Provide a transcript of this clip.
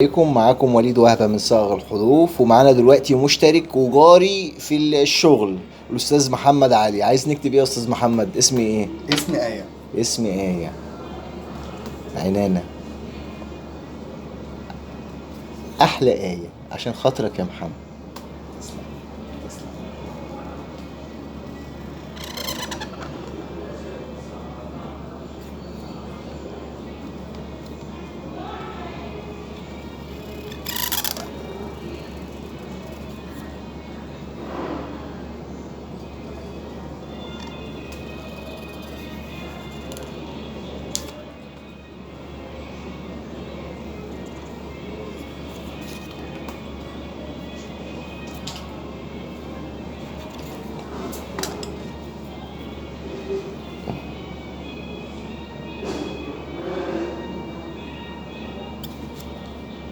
عليكم، معاكم وليد وهبة من صاغ الحروف، ومعانا دلوقتي مشترك وجاري في الشغل الأستاذ محمد علي. عايز نكتب ايه يا أستاذ محمد؟ اسمي ايه؟ اسمي آية. اسمي ايه؟ عنانا أحلى آية عشان خاطرك يا محمد.